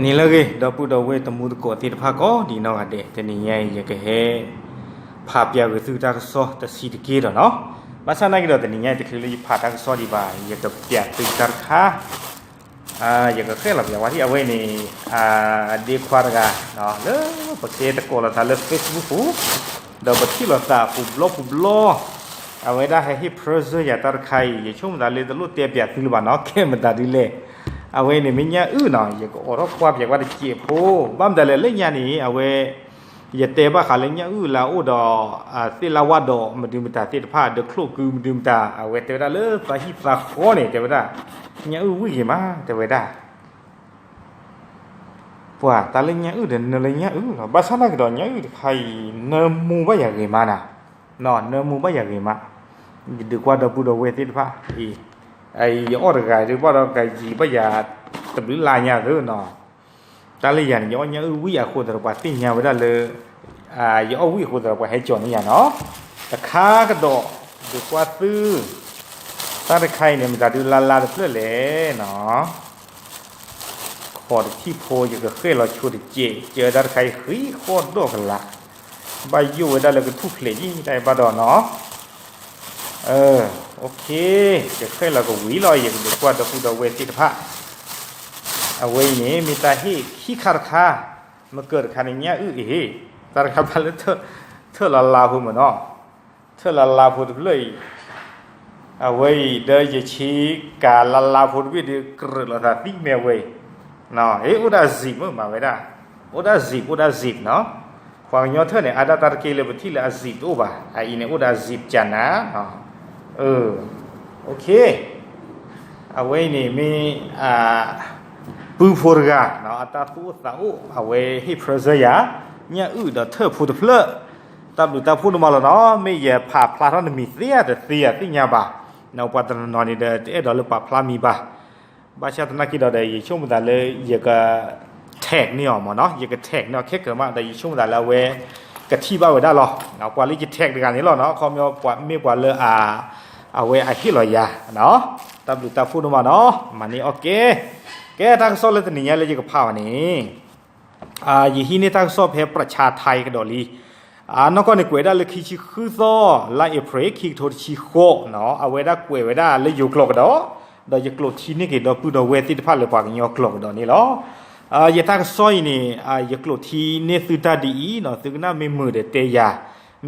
နံၤလၢအဂ့ၤ ဒီပုၢ်ဒီဝဲၢ်တံၤသကိးသ့ၣ်တဖၣ်ကိးဒံးနီၢ်ဂၤဒဲး, တနံၤညါအံၤ ယကဟဲ ဖးပၠးဂ့ၤသုတၢ်ကစီၣ်တဆံးတက့ၢ်ဒီးနီၤ. ဘၣ်ဆၣ်နာ်က့ဒီး တနံၤညါအံၤ တချုးလၢယဖးတၢ်ကစီၣ်ဒံးဘၣ် ယကပၠးသုတၢ်တခါ ယကဃဲလီၤပၠးဝဲဒၣ်အဝဲန့ၣ် ဒ့ခွါတဂၤ လၢပကဲသကိးလိာ်သးလၢ Facebook ပူၤ ဒီးပထံၣ်လိာ်သးပူၤဘျီပူၤဘျီ, အဝဲဒၣ်ဟဲဟ့ၣ် present ယၤတၢ်တခါအံၤ ယဆိကမိၣ်သးလၢတလိၣ်တဲပၠးသုလၢၤဘၣ်နီၤ, ကဲမတၤဒ်လဲၣ်. အဝဲန့ၣ်မ့ၢ်ညၣ်အုၣ်နီၤ, ယကအိးထီၣ်ကွၢ်ပၠးကွၢ်တစဲးဖိ, ဘၣ်မတၤလဲၣ်လၢညါန့ၣ် အဝဲ ယတဲဘၣ်ဃးလၢညၣ်အုၣ်လၢအအိၣ်ဒီး သ့ၣ်လၢဝၣ်ဒီးမဒုမတၤသ့ၣ်တဖၣ် ဒီးချိၣ်ကုမဒုမတၤ အဝဲတဲဝဲဒၣ်လၢသးဟံၣ်သးဃီန့ၣ် တဲဝဲဒၣ် ညၣ်အုၣ်ဝံၣ်ဂ့ၤမး တဲဝဲဒၣ် ပှၤတၢ်လၢညၣ်အုၣ်ဒီးနၢလၢညၣ်အုၣ်လီၤ. ဘၣ်ဆၣ်နာ်က့ဒီး ညၣ်အုၣ်တခါအံၤ နၢမူဘၣ်ယၤဂ့ၤမးနၤ, နၢမူဘၣ်ယၤဂ့ၤမး, ယဒုးကွၢ်ဒီပုၢ်ဒီဝဲၢ်သ့ၣ်တဖၣ်အံၤ, ယအီၣ်တဂၤဒုးဘၣ်ဒီးကယံာ်ဘၣ်ယၤ တဘျုးလါညါသၢနီၤ, တၢ်လၢယၤန့ၣ် ယအီၣ်ညၣ်အုၣ်ဝံၣ်အဃိသတးဒီး ပှၤသ့ၣ်ညါဝဲဒၣ်လၢ ယအီၣ်ဝံၣ်အဃိသတးဒီး ပှၤဟဲကၠီၤန့ၢ်ယၤနီၤ, တခါကဒီး ဒုးကွၢ်သု တၢ်တခါအံၤန့ၣ် မတၤဒုးလါလါတဖျၢၣ်လဲၣ်နီၤ, ခီၣ်တထံၣ်ဖိ ယကဃဲလီၤဆိတစဲး ကၢတၢ်တခါအံၤ ဃံဃီၣ်ဒီၣ်ကလာ်, ဘၣ်ယိၣ်ဝဲဒၣ်လၢကထူၣ်ဖျဲးယံၤ တၢ်အံၤဘၣ်ဒီးနီၤ, ယဃဲလီၤကဝံၤလီၤ ယကဒုးကွၢ်ဒီပုၢ်ဒီဝဲၢ်သ့ၣ်တဖၣ်, အဝဲအံၤန့ၣ် မ့ၢ်တၢ်ဟ့ၣ်ခံခါတခါ, မ့ၢ်ကၢၢ်တခါန့ၣ် ညၣ်အုၣ်အဟ့ၣ်, တၢ်တခါဖးလၢ ထၢၣ်လါလါဖိမ့ၢ်နီၤ, ထၢၣ်လါလါဖိတဖျၢၣ်အံၤ, အဝဲအံၤ ဒီးယဆ့ကၤလါလါဖိတဘ့ၣ်ဒီး ကြၢးလိာ်သးသံမဲာ်ဝဲအံၤ, ဟ့ၣ်အိၣ်ဒၣ် zip မ့ၢ်မၤဝဲဒၣ်, အိၣ်ဒၣ် zip အိၣ်ဒၣ် zip နီၤ, ပှၤကညီထၢၣ်န့ၣ် အါဒၣ်တၢ်တက့ၢ်လၢပထံၣ်လၢအ zip တအိၣ်ဘၣ်, အအံၤန့ၣ် အိၣ်ဒၣ် zip ကနၤ, အဝဲအံၤန့ၣ်မ့ၢ် ပုၢ်ဖိတဂၤ အတၢ်သူၣ်အိၣ်သးအိၣ် အဝဲဟ့ၣ် present ယၤ ညၣ်အုၣ်ဒီးထၢၣ်ဖိတဖျၢၣ်, တၢ်ဘျုးတၢ်ဖှိၣ်ဒိၣ်မးလီၤနီၤ, မ့ၢ်ယဖးဖျါထီၣ်နမံၤသ့ဧါတသ့ဧါသ့ၣ်ညါဘၣ်, ပှၤတနီၤနီၤန့ၣ်ဒီး တအဲၣ်ဒိးလၢပာ်ဖျါမံၤဘၣ်, ဘၣ်ဆၣ်သနာ်က့ဒီး ယဆိကမိၣ်သးလၢယက tag န့ၢ်အီၤမ့ၢ်နီၤ, ယက tag န့ၢ်အီၤခဲကၢၤမး ဒီးယဆိကမိၣ်သးလၢအဝဲ ကထံၣ်ဘၣ်ဝဲဒၣ်လီၤ, ပှၤလၢယ tag တဂၤန့ၣ်လီၤနီၤ, အခီပညီပှၤမ့ၢ်ပှၤလၢအ အဝဲအဟ့ၣ်လီၤယၤ, တၢ်ဘျုးတၢ်ဖှိၣ်ဒိၣ်မးနီၤ, မၤန့ၢ်အီၣ်ကဲ, ကဲတၢ်ကစီၣ်လၢတနံၤညါလၢယကဖးဘၣ်န့ၣ် ယဟံးန့ၢ်တၢ်ကစီၣ်ဖဲ ပြၢၣ်ဆါထါ ကဒီးလံ, နီၢ်ကီၢ်န့ၣ် ကွဲးဝဲဒၣ်လၢခံဆံဃုသီ လါအ့ဖြ့ၣ် ခံကထိတဆံဃိးနီၤ, အဝဲဒၣ်ကွဲးဝဲဒၣ်လၢယိၤကျိာ်ကဒီး, ဒီးယကျိာ်ထံန့ၢ်က့ၤဒီပုၢ်ဒီဝဲၢ်သ့ၣ်တဖၣ်လၢပှၤကညီကျိာ်ကဒီးန့ၣ်လီၤ. ယတၢ်ကစီၣ်အံၤန့ၣ် ယကျိာ်ထံန့ၢ်သုတၢ်ဒ်အံၤနီၤ, သုကနၣ်မ့ၢ်မုာ်ဒီးတဲယၤ,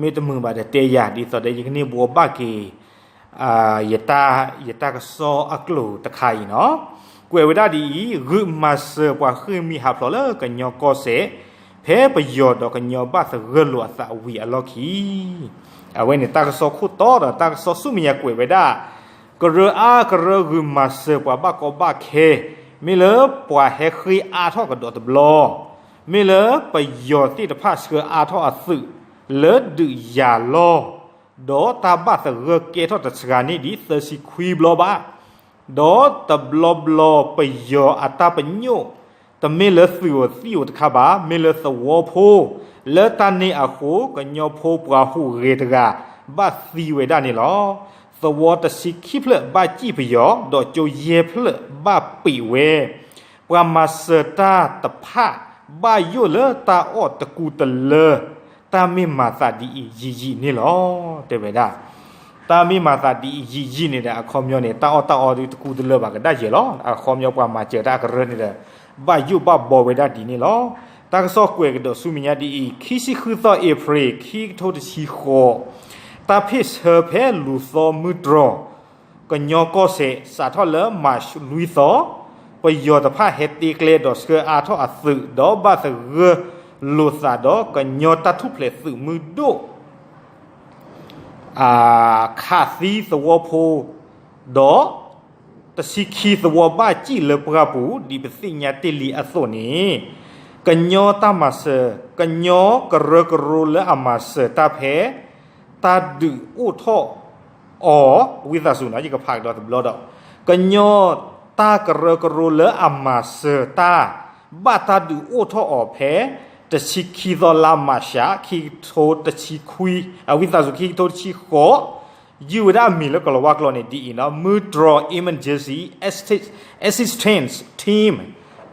မ့ၢ်တမုာ်ဘၣ်ဒီးတဲယၤ, ဒ်သိးဒီးယကန့ၢ်ဘှီဘၣ်က့ၤ ယတၢ်ကစီၣ်အကျိာ်တခါအံၤနီၤ, ကွဲးဝဲဒၣ်ဒ်အံၤ, ဂုာ်မၤစၢၤပှၤဃ့ၢ်မှံဟးဖျိးလၢကညီကီၢ်စဲၣ်, ဖဲပယီၤဒီးကညီဘၣ်သဂၢၢ်လိာ်အသးဝံၤအလီၢ်ခံ အဝဲန့ၣ်တၢ်ကစီၣ်ခိၣ်တီဒီးတၢ်ကစီၣ်ဆူမဲာ်ညါကွဲးဝဲဒၣ်, ကရၢအါကရၢဂုာ်မၤစၢၤပှၤဘၣ်ကီဘၣ်ခဲ, မ့ၢ်လၢပှၤဟဲဃ့အါထီၣ်ကဒီးတဘျီ, မ့ၢ်လၢပယီၤသ့ၣ်တဖၣ်ဆှၢအါထီၣ်အသုး, လၢဒုးယၤလီၢ်, ဒီးတၢ်ဘၣ်သဂၢၢ်ကဲထီၣ်တစှၤန့ၢ်ဒံးသၢဆံခွံဘျီဘၣ် ဒီးတဘျီဘျီပယီၤအတၢ်ပညိၣ်, တမ့ၢ်လၢသုးဧိၤသံၣ်ဧိၤတခါဘၣ်, မ့ၢ်လၢသဝီဖိ, လၢတၢ်န့ၣ်အဃိ ကညီဖိပှၤဟူးဂဲၤတဂၤ ဘၣ်သံဝဲဒၣ်န့ၣ်လီၤ. သဝီတဆံခံဖျၢၣ်ဘၣ်စံၣ်ပယီၤ, ဒီးကၠိယဲၢ်ဖျၢၣ်ဘၣ်ပံးဝဲ ပှၤမၤစၢၤတၢ်တဖၣ် ဘၣ်ယိၣ်လၢတၢ်အီၣ်တကူတလၢ, တၢ်မ့ၢ်မၤသးဒ်အံၤယံာ်ယံာ်န့ၣ်လီၤ တဲဝဲဒၣ်. တၢ်မ့ၢ်မၤသးဒ်အံၤယံာ်ယံာ်န့ၣ်ဒီး အခီပညီန့ၣ် တၢ်အီၣ်တၢ်အီဒုးတကူတလၢဘၣ်ကဒၣ်ယဲၢ်လီၤ. အခီပညီပှၤမၤစၢၤတၢ်အကရၢန့ၣ်ဒီး ဘၣ်ယိၣ်ဘၣ်ဘီဝဲဒၣ်ဒ်န့ၣ်လီၤ. တၢ်ကစီၣ်ကွဲးကဒီးဆူမဲာ်ညါဒ်အံၤ, ခံဆံဃုသီ အ့ဖြ့ၣ် ခံကထိတဆံဃိး, တၢ်ဖ့ၣ်ဆၢဖဲလူၤသီမုၢ်တြီၤ ကညီကီၢ်စဲၣ် စးထီၣ်လၢမၢ်ၡးလွံၢ်သီ, ပယီၤတဖၣ်ဟဲတ့ကျဲဒီးဆှၢအါထီၣ်အသုး ဒီးဘၣ်သဂၢၢ်လိာ်သးဒီးကညီတၢ်ထူၣ်ဖျဲးသုးမုၢ်ဒိၣ် ခးသံသဝီဖိ ဒီး တဆံခံသဝီဘၣ်စံၣ်လၢပှၢ်ပူၤ ဒ်ပသ့ၣ်ညါတ့ၢ်လံအသိးန့ၣ်, ကညီတၢ်မၤစၢၤ, ကညီကရၢကရိလၢအမၤစၢၤတၢ်ဖဲ တၢ်ဒုးအိၣ်ထီၣ်အီၤ, ဝံသးစူၤနီၤ ယကဖးကဒီးတဘျီဒီး, ကညီတၢ်ကရၢကရိလၢအမၤစၢၤတၢ် ဘၣ်တၢ်ဒုးအိၣ်ထီၣ်အီၤဖဲ တဆံခံသီလါမၢ်ၡး ခံကထိတဆံခွံ, ဝံသးစူၤ ခံကထိတဆံဃိး, ယုၢ်ဝဲဒၣ်အမံၤလၢကလၤဝါကျိာ်န့ၣ်ဒ်အံၤနီၤ, မုၢ်တြီၤ Emergency Assistance Team,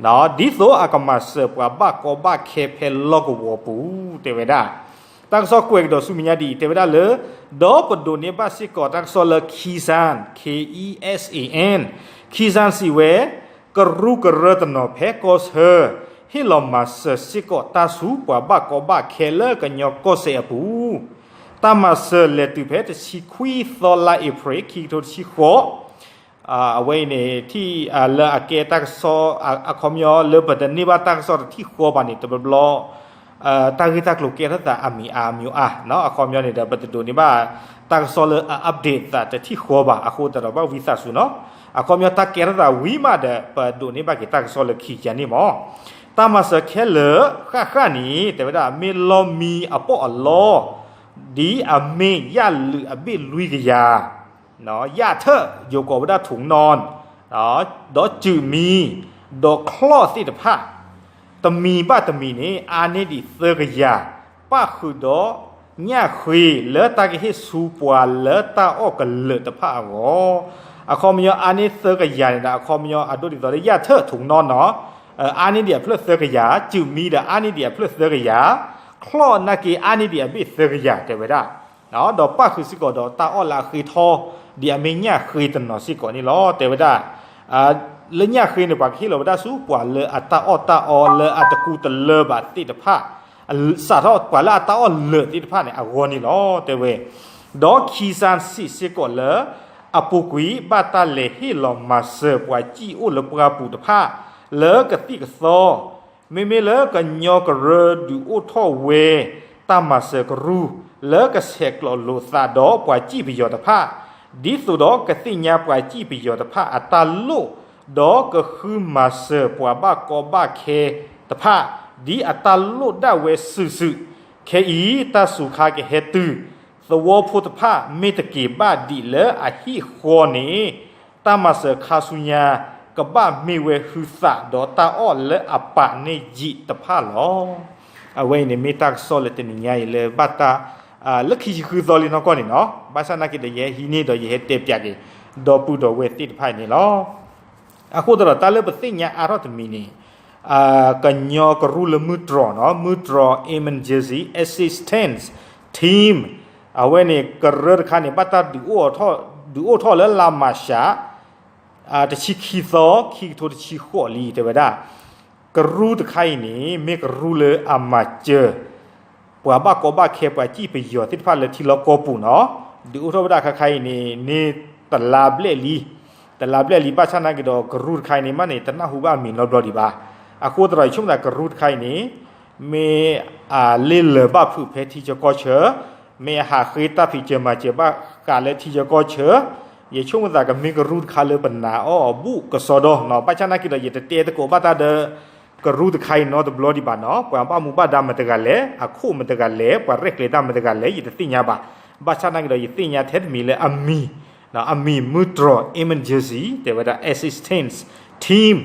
ဒ်သိးအကမၤစၢၤပှၤဘၣ်ကီဘၣ်ခဲဖဲလီၢ်ကဝီၤပူၤ တဲဝဲဒၣ်. တၢ်ကစီၣ်ကွဲးကဒီးဆူမဲာ်ညါဒ်အံၤ တဲဝဲဒၣ်လၢ ဒီးပဒိးန့ၢ်ဘၣ်စ့ၢ်ကီးတၢ်ကစီၣ်လၢ Kisan, K E S A N, Kisan စံးဝဲ ကရူၢ်ကရၢတနီၤဖဲကီၢ်ဆၢ ဟ့ၣ်လီၤမၤစၢၤစ့ၢ်ကီးတၢ်ဆူပှၤဘၣ်ကီဘၣ်ခဲလၢကညီကီၢ်စဲၣ်အပူၤ တၢ်မၤစၢၤလဲၤတုၤဖဲတဆံခွံသီလါအ့ဖြ့ၣ် ခံကထိတဆံဃိး အဝဲအံၤန့ၣ် ထံၣ်လၢအကဲတၢ်ကစီၣ် အခီပညီလၢပတန့ၢ်ဘၣ်တၢ်ကစီၣ်တထံၣ်ဃီဘၣ်န့ၣ် တဘျီဘျီ တၢ်ဂ့ၢ်တၢ်ကျိၤကဲထီၣ်သးအမံၤအါမံၤအါ အခီပညီန့ၣ်ဒီး ပတဒိးန့ၢ်ဘၣ်တၢ်ကစီၣ်လၢအ update သးတထံၣ်ဃီဘၣ် အဃိသတးဒီးဘၣ်ဝံသးစူၤနီၤ. အခီပညီတၢ်ကဲထီၣ်သးဝံၤမးဒီး ပဒိးန့ၢ်ဘၣ်က့ၤတၢ်ကစီၣ်လၢခံကန့ၣ်မး တၢ်မၤစၢၤခဲလၢာ်ဃၣ်ဃၣ်န့ၣ် တဲဝဲဒၣ်မ့ၢ်လီမံအပီၢ်အလီၢ် ဒ်အမ့ၢ်ယၣ်လုာ်အဘ့ၣ်လွံၢ်ကယၤ ယၣ်ထၢၣ် ယိၤကိးဝဲဒၣ် ထူးနီၢ် ဒီးစုးမံ ဒီးချီၣ်သ့ၣ်တဖၣ် တမံၤဘၣ်တမံၤန့ၣ် အါန့ၢ်ဒံးသၢကယၤ ပၣ်ဃုာ်ဒီး ညၣ်ဃ့လၢတၢ်ကဟ့ၣ်ဆူပှၤလၢတၢ်အီၣ်ကလၢာ်တဖၣ်အဂီၢ် အခီပညီအါန့ၢ်သၢကယၤန့ၣ်ဒီး အခီပညီအဒိဒ်သိးလၢယၣ်ထၢၣ် ထူးနီၢ်နီၤ အါန့ၢ်ဒံးအဖျၢၣ်သၢကယၤ စုးမံဒီးအါန့ၢ်ဒံးအဖျၢၣ်သၢကယၤ ချီၣ်နာ်က့အါန့ၢ်ဒံးအဘ့ၣ်သၢကယၤ တဲဝဲဒၣ် ဒီးပၣ်ဃုာ်စ့ၢ်ကီးဒီးတၢ်အီၣ်လၢအဃ့ထီ ဒ်အမ့ၢ်ညၣ်ဃ့တနီၤစ့ၢ်ကီးန့ၣ်လီၤ တဲဝဲဒၣ် လၢညၣ်ဃ့န့ၣ် ပှၤကဟ့ၣ်လီၤဝဲဒၣ်ဆူပှၤလၢအတၢ်အီၣ်တၢ်အီလၢအတကူတလၢဘၣ်သ့ၣ်တဖၣ် စးထီၣ်ပှၤလၢအတၢ်အီၣ်လၢာ်သ့ၣ်တဖၣ်န့ၣ် အဂီၢ်န့ၣ်လီၤ တဲဝဲ ဒီးခံစၢ်စံးစ့ၢ်ကီးလၢ အပူၤကွံာ်ဘၣ်တၢ်လဲၤဟ့ၣ်လီၤမၤစၢၤပှၤစံၣ်အိၣ်လၢပှၢ်ပူၤတဖၣ် လၢကသံၣ်ကသီ မ့မ့ၢ်လၢကညီကရၢဒုးအိၣ်ထီၣ်ဝဲ တၢ်မၤစၢၤကရူၢ် လၢကဆဲးကျိးလိာ်သးဒီးပှၤစံၣ်ပယီၤတဖၣ် ဒ်သိးဒီးကသ့ၣ်ညါပှၤစံၣ်ပယီၤတဖၣ်အတၢ်လိၣ် ဒီးကဃုမၤစၢၤပှၤဘၣ်ကီဘၣ်ခဲတဖၣ် ဒ်အတၢ်လိၣ်ဒၣ်ဝဲစုာ်စုာ် ခဲအံၤတၢ်စူၤခါကဟဲတုၤ သဝီဖိတဖၣ်မ့ၢ်တက့ၤဘၣ်ဒံးလၢအဟံၣ်ဃီန့ၣ် တၢ်မၤစၢၤခါဆူညါ ကဘၣ်မ့ၢ်ဝဲဟုသးဒီးတၢ်အီၣ်လၢအပာ်န့ၢ်ယံာ်တဖၣ်လီၤ. အဝဲအံၤန့ၣ်မ့ၢ်တၢ်ကစီၣ်လၢတနံၤညါအံၤလၢဘၣ်တၢ် လၢခံဆံဃုသီလံနီၢ်ကီၢ်န့ၣ်နီၤ ဘၣ်ဆၣ်နာ်က့ဒီးယဟဲဟံးန့ၢ်ဒီးယဟဲတဲပၠးက့ၤ ဒီပုၢ်ဒီဝဲၢ်သ့ၣ်တဖၣ်အံၤန့ၣ်လီၤ. အဃိသတးဒီးတၢ်လၢပသ့ၣ်ညါအါထီၣ်တမံၤန့ၣ် ကညီကရူၢ်လၢမုၢ်တြီၤနီၤ မုၢ်တြီၤ Emergency Assistance Team အဝဲန့ၣ် ကရၢတခါန့ၣ် ဘၣ်တၢ်ဒုးအိၣ်ထီၣ် ဒုးအိၣ်ထီၣ်လၢလါမၢ်ၡး တဆံခံသီ ခံကထိတဆံဃိးလံ တဲဝဲဒၣ် ကရူၢ်တခါအံၤန့ၣ် မ့ၢ်ကရူၢ်လၢအမၤစၢၤ ပှၤဘၣ်ကီဘၣ်ခဲပှၤစံၣ်ပယီၤသ့ၣ်တဖၣ်လၢထံလီၢ်ကီၢ်ပူၤနီၤ ဒုးအိၣ်ထီၣ်ဝဲဒၣ်ခါခါအံၤန့ၣ် န့ၢ်တလါဘျဲၣ်လံ တလါဘျဲၣ်လံ ဘၣ်ဆၣ်နာ်က့ဒီးကရူၢ်တခါအံၤန့ၣ် မ့ၢ်န့ၣ် တနၢ်ဟူဘၣ်အမံၤနီတဘျီဒံးဘၣ်. အဃိသတးဒီးယဆိကမိၣ်သးကရူၢ်တခါအံၤန့ၣ် မ့ၢ်အလ့လၢၤဘၣ်ဖုးဖဲထံဆၢကီၢ်ဆၢ မ့ၢ်အဟးဃ့တၢ်ဖံးစၢၤမၤစၢၤဘၣ်ဃးလၢထံဆၢကီၢ်ဆၢ ယဆိကမိၣ်သးကမ့ၢ်ကရူၢ်တခါလၢပနာ်အီၤအဘူးကစီဒီနီၤ ဘၣ်ဆၣ်နာ်က့ဒီး ယတတဲသကိးဘၣ်တၢ်ဒီး ကရူၢ်တခါအံၤနီတဘျီဒံးဘၣ်နီၤ ပှၤဘၣ်မူဘၣ်ဒါမတၤတဂၤလဲၣ် အခိၣ်မတၤတဂၤလဲၣ် ပှၤရဲၣ်ကျဲၤတၢ်မတၤတဂၤလဲၣ် ယတသ့ၣ်ညါဘၣ်. ဘၣ်ဆၣ်နာ်က့ဒီး ယသ့ၣ်ညါထဲတမံၤလၢအမံၤ အမံၤမုၢ်တြီၤ Emergency တဲဝဲဒၣ် Assistance Team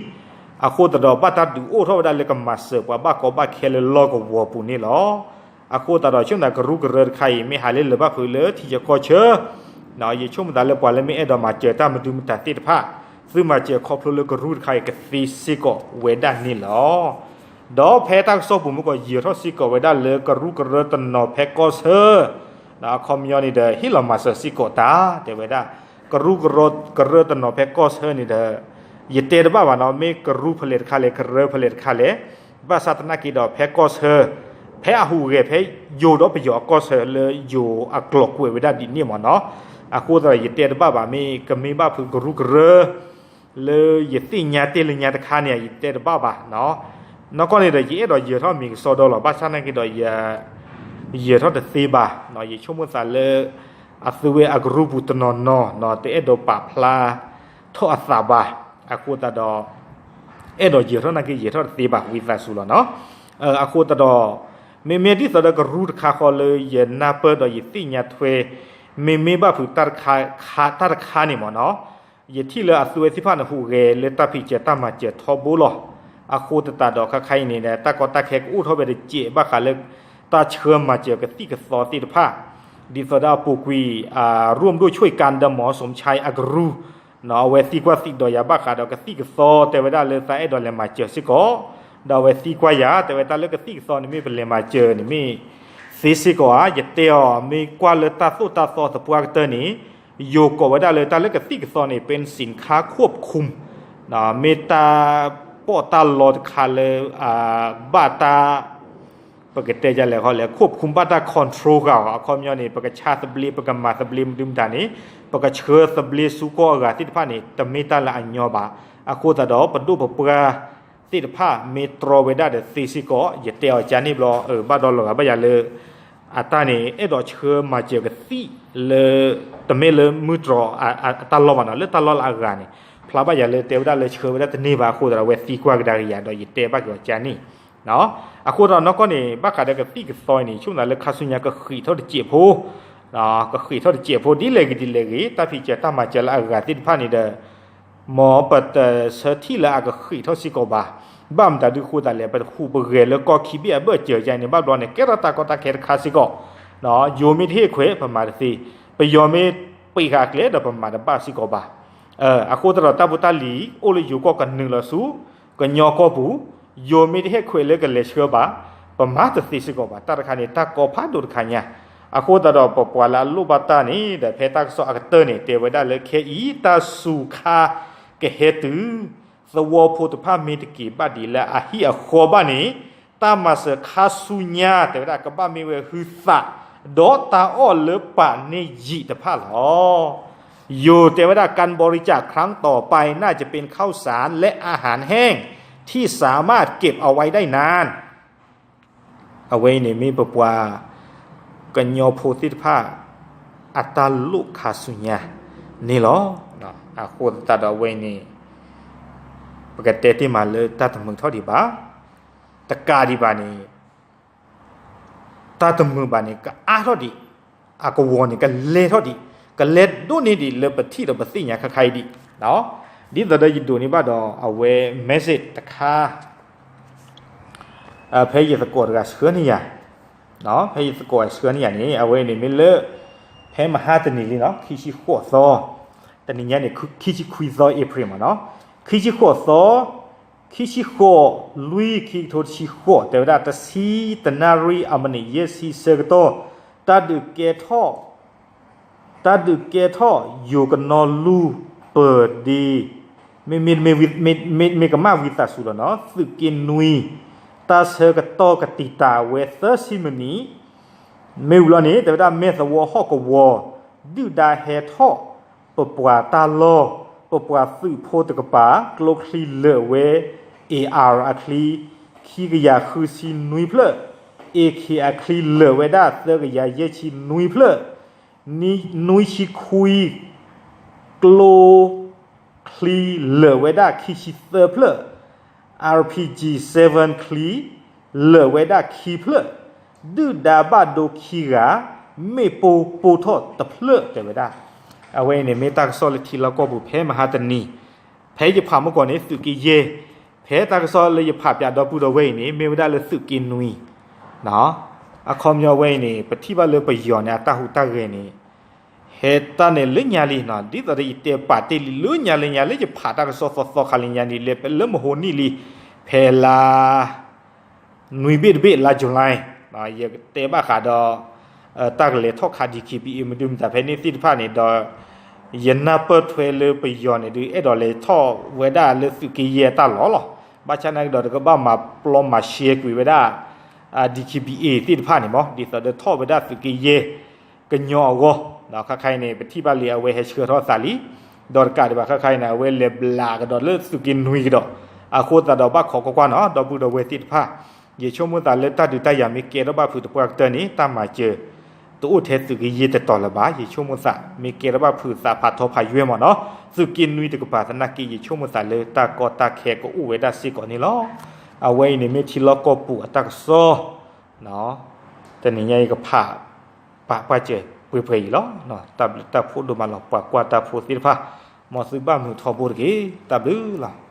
အဃိသတးဒီး ဘၣ်တၢ်ဒုးအိၣ်ထီၣ်ဝဲဒၣ်လၢကမၤစၢၤပှၤဘၣ်ကီဘၣ်ခဲလၢလီၢ်ကဝီၤပူၤန့ၣ်လီၤ. အဃိသတးဒီး ဆိကမိၣ်သးကရူၢ်ကရၢတခါအံၤ မ့ၢ်ဟးလ့လၢၤဘၣ်ဖုးလၢထံဆၢကီၢ်ဆၢ ယဆိကမိၣ်သးလၢပှၤလၢမ့ၢ်အဲၣ်ဒိးမၤစၢၤတၢ်မဒုမတၤသ့ၣ်တဖၣ် သုမၤစၢၤခီဖျိလၢကရူၢ်တခါအံၤကသ့စ့ၢ်ကီးဝဲဒၣ်န့ၣ်လီၤ. ဒီးဖဲတၢ်ကစီၣ်ပူၤမ့ၢ်ကီး ယၢၤထီၣ်စ့ၢ်ကီးဝဲဒၣ်လၢကရူၢ်ကရၢတနီၤဖဲကီၢ်ဆၢ အခီပညီန့ၣ်ဒီး ဟ့ၣ်လီၤမၤစၢၤစ့ၢ်ကီးတၢ် တဲဝဲဒၣ် ကရူၢ်ကရၢတနီၤဖဲကီၢ်ဆၢန့ၣ်ဒီး ယတဲတဘၣ်ဘၣ်နီၤ မ့ၢ်ကရူၢ်ဖဲလဲၣ်တခါလဲၣ် ကရၢဖဲလဲၣ်တခါလဲၣ် ဘၣ်ဆၣ်သနာ်က့ဒီး ဖဲကီၢ်ဆၢ ဖဲအဟူးဂဲၤဖဲယိၤဒီးပယီၤအကီၢ်ဆၢလၢယိၤအကျိာ်ကွဲးဝဲဒၣ်ဒ်န့ၣ်မ့ၢ်နီၤ အဃိသတးဒီးယတဲတဘၣ်ဘၣ် မ့ၢ်ကမ့ၢ်ဘၣ်ဖုးကရူၢ်ကရၢ လၢယသ့ၣ်ညါတ့ၢ်လၢညါတခါန့ၣ် ယတဲတဘၣ်ဘၣ်နီၤ နီၢ်ကီၢ်န့ၣ်ဒီး ယအဲၣ်ဒိးယၢၤထီၣ်မံၤကစီဒီလီၤ ဘၣ်ဆၣ်သနာ်က့ဒီး ယၢၤထီၣ်တသ့ဘၣ် ယဆိကမိၣ်သးလၢ အသုဝဲအကရူၢ်ပူၤတနီၤနီၤ တအဲၣ်ဒိးပာ်ဖျါထီၣ်အသးဘၣ် အဃိသတးဒီး အဲၣ်ဒိးယၢၤထီၣ်နာ်က့ ယၢၤထီၣ်တသ့ဘၣ် ဝံသးစူၤလီၤနီၤ အဃိသတးဒီး မ့မ့ၢ်ဒ်သိးဒီးကရူၢ်တခါဃီလၢယနၢ်ပၢၢ်ဒီးယသ့ၣ်ညါထွဲ မ့မ့ၢ်ဘၣ်ဖုးတၢ်တခါ တၢ်တခါန့ၣ်မ့ၢ်နီၤ ယထံၣ်လၢအသုဝဲသ့ၣ်တဖၣ်န့ၣ် ဟူးဂဲၤလၢတၢ်ဖံးစၢၤတၢ်မၤစၢၤထီဘိလီၤ. အဃိသတးဒီးခါခါအံၤန့ၣ် တၢ်ကီတၢ်ခဲကအိၣ်ထီၣ်ဝဲတစဲးဘၣ်ဃးလၢ တၢ်ဆှၢမၤစၢၤကသံၣ်ကသီသ့ၣ်တဖၣ် ဒ်သိးဒီးအပူၤကွံာ် ร่วมด้วยช่วยกัน ဒီး หมอสมชาย အကရူၢ် အဝဲသံကွၢ်သံဒိးယၤဘၣ်ဃးဒီးကသံၣ်ကသီ တဲဝဲဒၣ်လၢသးအဲၣ်ဒိးလဲၤမၤစၢၤစ့ၢ်ကီး, ဒီးအဝဲသံကွၢ်ယၤ တဲဝဲတၢ်လၢကသံၣ်ကသီန့ၣ်မ့ၢ်ပလဲၤမၤစၢၤန့ၣ်မ့ၢ်သ့စ့ၢ်ကီးဧါ, ယတဲအီၤ မ့ၢ်ကွၢ်လၢတၢ်သိၣ်တၢ်သီသပှၢ်ကတၢၢ်န့ၣ် ယိၤကိးဝဲဒၣ်လၢတၢ်လၢကသံၣ်ကသီန့ၣ် ပ့ၣ်စံၣ်ခါခိၣ်ခုမ် မ့ၢ်တၢ်ပီးတၢ်လီတခါလၢ ဘၣ်တၢ် ပကတဲဒ်လဲၣ်ဃီလဲၣ် ခိၣ်ခုမ် ဘၣ်တၢ် control ဃာ်အီၤ အခီပညီန့ၣ် ပကဆါသဘျ့ ပကမၤသဘျ့မနုၤမတၤန့ၣ် ပကဆှၢသဘျ့ဆူကီၢ်အဂၤသ့ၣ်တဖၣ်န့ၣ် တမ့ၢ်တၢ်လၢအညီဘၣ်. အဃိသတးဒီး ပဒိၣ်ပပှၢ်သ့ၣ်တဖၣ်မ့ၢ်တြီဝဲဒၣ်ဒီးသ့စ့ၢ်ကီး ယတဲအီၤကန့ၣ်ဘျီ ဘၣ်ဒီးလီၤဂာ်ဘၣ်ယၤလၢ အတၢ်န့ၣ် အဲၣ်ဒိးဆှၢမၤစၢၤကသံၣ်လၢ တမ့ၢ်လၢမုၢ်တြီၤအတၢ်လီၢ်ဘၣ်နီၤ လၢတၢ်လီၢ်လၢအဂၤန့ၣ် ဖျါဘၣ်ယၤလၢတဲဝဲဒၣ်လၢဆှၢဝဲဒၣ်တန့ၢ်ဘၣ်အဃိသတးဒီး အဝဲသံကွၢ်ကဒါက့ၤယၤဒီးယတဲဘၣ်က့ၤအီၤကန့ၣ် အဃိသတးဒီးနီၢ်ကီၢ်န့ၣ် ဘၣ်ဃးဒီးကသံၣ်ကသီအံၤန့ၣ် ဆိကမိၣ်လၢခါဆူညါကဃံးထီၣ်တစဲးဖိ ကဃံးထီၣ်တစဲးဖိ ဒ်လဲၣ်ဂ့ၤဒ်လဲၣ်ဂ့ၤ တၢ်ဖံးစၢၤတၢ်မၤစၢၤလၢအဂၤသ့ၣ်တဖၣ်န့ၣ်ဒီး မ်ပတဆၢထံၣ်လၢအကဃံးထီၣ်စ့ၢ်ကီးဘၣ်. ဘၣ်မတၤဒုးဃိသတးလဲၣ် ပဟူးပဂဲၤလၢကီၢ်ခံဘ့ၣ်အဘၢၣ်စၢၤကန့ၣ် ဘၣ်ဘျီန့ၣ် ကဲထီၣ်တၢ်ကီတၢ်ခဲတခါစ့ၢ်ကီး ယိၤမ့ၢ်တဟ့ၣ်ခွဲး ပမၤတသ့, ပယီၤမ့ၢ်ပံးဃာ်အကျဲဒီးပမၤတဘၣ်စ့ၢ်ကီးဘၣ်. အဃိသတးဒီးတၢ်ဖိတၢ်လံၤအိၣ်လၢယိၤကီၢ်ကနုာ်လီၤဆူ ကညီကီၢ်ပူၤ, ယိၤမ့ၢ်တဟ့ၣ်ခွဲးလၢကလဲၤဆှၢဘၣ်, ပမၤတသ့စ့ၢ်ကီးဘၣ်. တၢ်တခါန့ၣ် တၢ်ကီဖးဒိၣ်တခါညါ, အဃိသတးဒီးပပှၤလၢအလိၣ်ဘၣ်တၢ်န့ၣ်ဒီး ဖဲတၢ်ကစီၣ်အကတၢၢ်န့ၣ် တဲဝဲဒၣ်လၢခဲအံၤ တၢ်စူၤခါကဟဲတုၤ သဝီဖိတဖၣ်မ့ၢ်တက့ၤဘၣ်ဒံးလၢအဟံၣ်အဃီဘၣ်န့ၣ် တၢ်မၤစၢၤခါဆူညါ တဲဝဲဒၣ်ကဘၣ်မ့ၢ်ဝဲဟုသး ဒီးတၢ်အီၣ်လၢပာ်န့ၢ်ယံာ်တဖၣ်လီၤ. ယိၤတဲဝဲဒၣ် การบริจาคครั้งต่อไปน่าจะเป็นข้าวสารและอาหารแห้งที่สามารถเก็บเอาไว้ได้นาน အဝဲအံၤန့ၣ်မ့ၢ်ပပှၤကညီဖိသ့ၣ်တဖၣ် အတၢ်လိၣ်ခါဆူညါန့ၣ်လီၤ. အဃိသတးဒီးအဝဲအံၤန့ၣ် ပကတဲတ့ၢ်မးလၢတၢ်တမုာ်ထီၣ်ဒံးဘၣ်, တကးဒံးဘၣ်န့ၣ် တၢ်တမုာ်ဘၣ်န့ၣ် ကအါထီၣ်ဒံး, အကဝီၤန့ၣ် ကလဲၤထီၣ်ဒံး, ကလဲၤဒိၣ်န့ၢ်ဒံးလၢပထံၣ်ဒီးပသ့ၣ်ညါခါခါအံၤဒံး, ဒ်သိးဒီးယဒိးန့ၢ်ဘၣ်ဒီးအဝဲ message တခါ ဖဲယသကိးတဂၤဆှၢန့ၢ်ယၤ, ဖဲယသကိးဆှၢန့ၢ်ယၤန့ၣ် အဝဲန့ၣ်မ့ၢ်လၢ ဖဲမဟါတနံၤလံနီၤ ခံဆံဃိးသီ, တနံၤညါန့ၣ် ခံဆံခွံသီ April မးနီၤ, ခံဆံဃိးသီ, ခံဆံဃိးလွံၢ် ခံကထိတဆံဃိး တဲဝဲဒၣ် တဆံတနၣ်ရံၣ်အမံးနံးယဲၢ်ဆံဆၢကတီၢ်, တၢ်ဒုးကဲထီၣ် တၢ်ဒုးကဲထီၣ်ယိၤကနီၤလူၤပၢၤဒ့, မ့မ့ၢ် မ့ၢ်ကမၣ်ဝံသးစူၤလီၤနီၤ သုးက့နွံ, တၢ်ဆၢကတီၢ်ကတံာ်တာ်ဝဲသၢဆံမံးနံး, မ့ၢ်ဝံၤလီၤန့ၣ် တဲဝဲဒၣ်မဲၢ်သဝီဟီၣ်ကဝီၤ ဒုၣ်ဒါဟဲထီၣ် ပပှၤတၢ်လီၢ်, ပပှၤသုးဖိတကပၤ ကျိချံလၢာ်ဝဲ A R အချံ ခံကယၤဃုဆံနွံဖျၢၣ်, A K အချံလၢာ်ဝဲဒၣ် သၢကယၤယဲၢ်ဆံနွံဖျၢၣ်, နွံဆံခွံ ကျိချံလၢာ်ဝဲဒၣ် ခံဆံသၢဖျၢၣ်, R P G seven ချံ လၢာ်ဝဲဒၣ်ခံဖျၢၣ်, ဒုၣ်ဒါဘၣ်ဒိခံဂၤ, မ့ၣ်ပိၢ်ပိၢ်ထီၣ်တဖျၢၣ် တဲဝဲဒၣ်. အဝဲအံၤန့ၣ် မ့ၢ်တၢ်ကစီၣ်လၢထံလီၢ်ကီၢ်ပူၤ ဖဲမဟါတနံၤ, ဖဲယဖးမုၢ်ကီၢ်န့ၣ် သုးက့ယဲၢ်, ဖဲတၢ်ကစီၣ်လၢယဖးပၠးဒီပုၢ်ဒီဝဲၢ်အံၤန့ၣ် မ့ၢ်ဝဲဒၣ်လၢသုးက့နွံ အခီပညီဝဲအံၤန့ၣ် ပထံၣ်ဘၣ်လၢပယီၤန့ၣ် အတၢ်ဟူးတၢ်ဂဲၤန့ၣ် ဟဲတၢ်န့ၣ်လၢညါလံ, ဒ်သိးဒီးယတဲပာ်တ့ၢ်လံလၢညါလၢညါလၢယဖးတၢ်ကစီၣ်သီသီခါလၢညါန့ၣ် လၢပလၢမဟိနံၣ်လံ, ဖဲလါ နွံဘ့ၣ်တဘ့ၣ်လါ July, ယတဲဘၣ်ဃးဒီး တၢ်ကလဲၤထီၣ်ခး D K B A မဒုမတၤဖဲန့ၣ်သ့ၣ်တဖၣ်န့ၣ်ဒီး ယနၢ်ပၢၢ်ထွဲလၢပယီၤန့ၣ်ဒုး အဲၣ်ဒိးလဲၤထီၣ်ဝဲဒၣ်လၢသုးက့ယဲၢ်အတၢ်လီၢ်လီၤ. ဘၣ်ဆၣ်နာ်က့ဒီး တကဘၣ်မၤပျီမၤရှဲကွံာ်ဝဲဒၣ် D K B A သ့ၣ်တဖၣ်န့ၣ်မး ဒ်သိးဒီးထီၣ်ဝဲဒၣ်သုးက့ယဲၢ် ကညီအဂီၢ်, ခါခါအံၤန့ၣ် ပထံၣ်ဘၣ်လံအဝဲဟဲဆှၢထီၣ်သးလံ, ဒီးတကးဒံးဘၣ်ခါခါအံၤန့ၣ် အဝဲလဲၤဘျးကဒီးလၢသုးက့နွံကဒီး, အဃိသတးဒီးဘၣ်ခိးကွၢ်ကွၢ်နီၤ ဒီပုၢ်ဒီဝဲၢ်သ့ၣ်တဖၣ်, ယဆိကမိၣ်သးလၢတၢ်ဒုးတၢ်ယၤမ့ၢ်ကဲထီၣ်ဘၣ်ဖုးသပှၢ်ကတၢၢ်န့ၣ် တၢ်မၤစၢၤ တအိၣ်ထဲသုးက့ယဲၢ်တတီၤလၢၤဘၣ်. ယဆိကမိၣ်သး မ့ၢ်ကဲထီၣ်ဘၣ်ဖုးသးဖးထီဖးယွဲၢ်မးနီၤ သုးက့နွံတကပၤသနာ်က့ ယဆိကမိၣ်သးလၢတၢ်ကီတၢ်ခဲကအိၣ်ဝဲဒၣ်စ့ၢ်ကီးန့ၣ်လီၤ. အဝဲအံၤန့ၣ်မ့ၢ်ထံလီၢ်ကီၢ်ပူၤအတၢ်ကစီၣ် တနံၤညါအံၤကဖး ပာ်ကွၢ်စၢၤပှဲၤပှဲၤအံၤလီၤ. တၢ်ဘျုးတၢ်ဖှိၣ်ဒိၣ်မးလီၤ ပှၤကွၢ်တၢ်ဖိသ့ၣ်တဖၣ်, မ်သုဘၣ်မုာ်ထီဘိတက့ၢ်. တၢ်ဘျုးလီၤ.